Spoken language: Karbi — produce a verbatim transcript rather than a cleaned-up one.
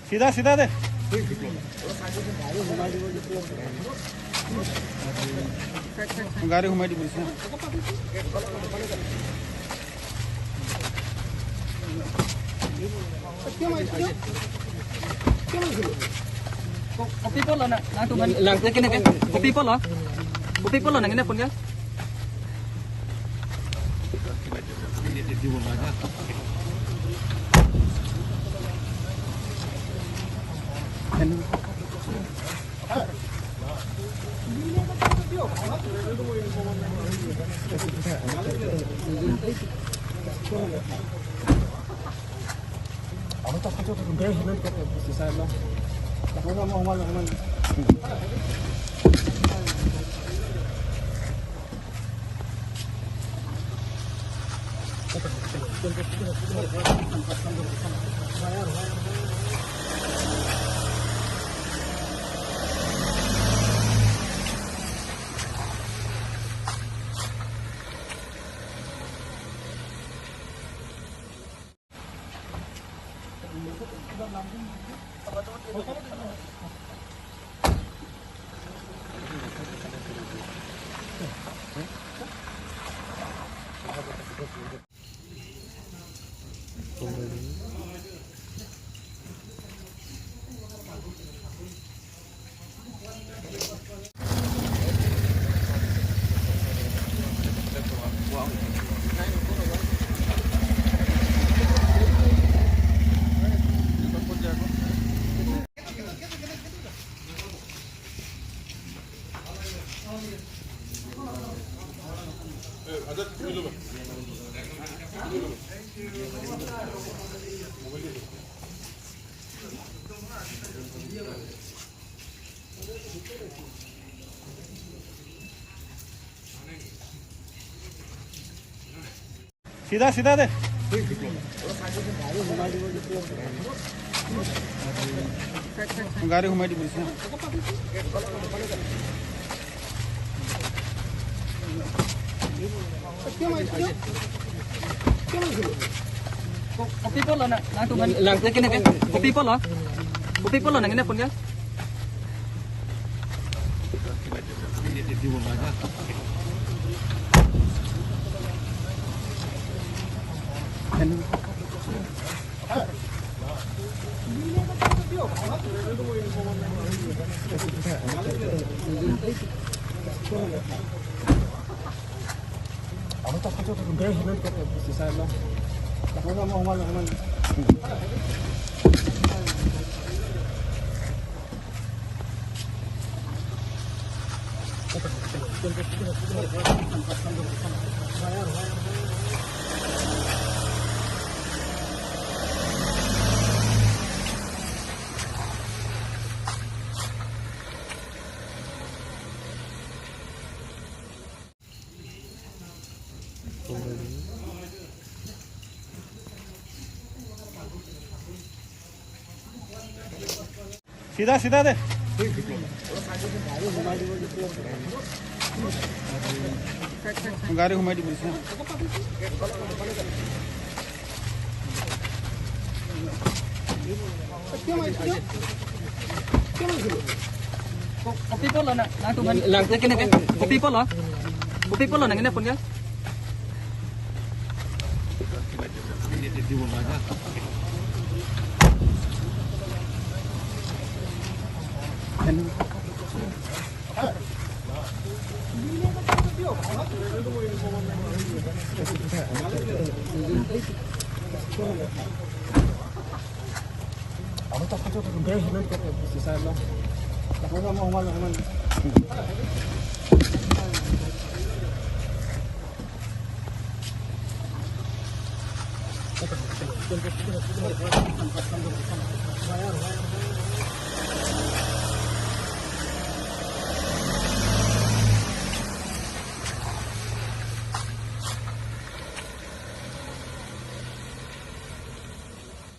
চিধা, চিধা দে। গাড়ী সোমাই দিব দিছে। Kopi pulo na, na tu ban. Lang. Neke, neke. Kopi pulo. Kopi pulo nang ini pun ya. চিধা, চিধা দে। গাড়ী সোমাই দিব দিছে। Kopi pulo na, na tu ban. Lang. Neke, neke. Kopi pulo. Kopi pulo nang ini pun ya. চিধা, চিধা দে। গাড়ী সোমাই দিব দিছে। Kopi pulo na, na tu ban. Lang. Neke, neke. Kopi pulo. Kopi pulo nang ini pun ya.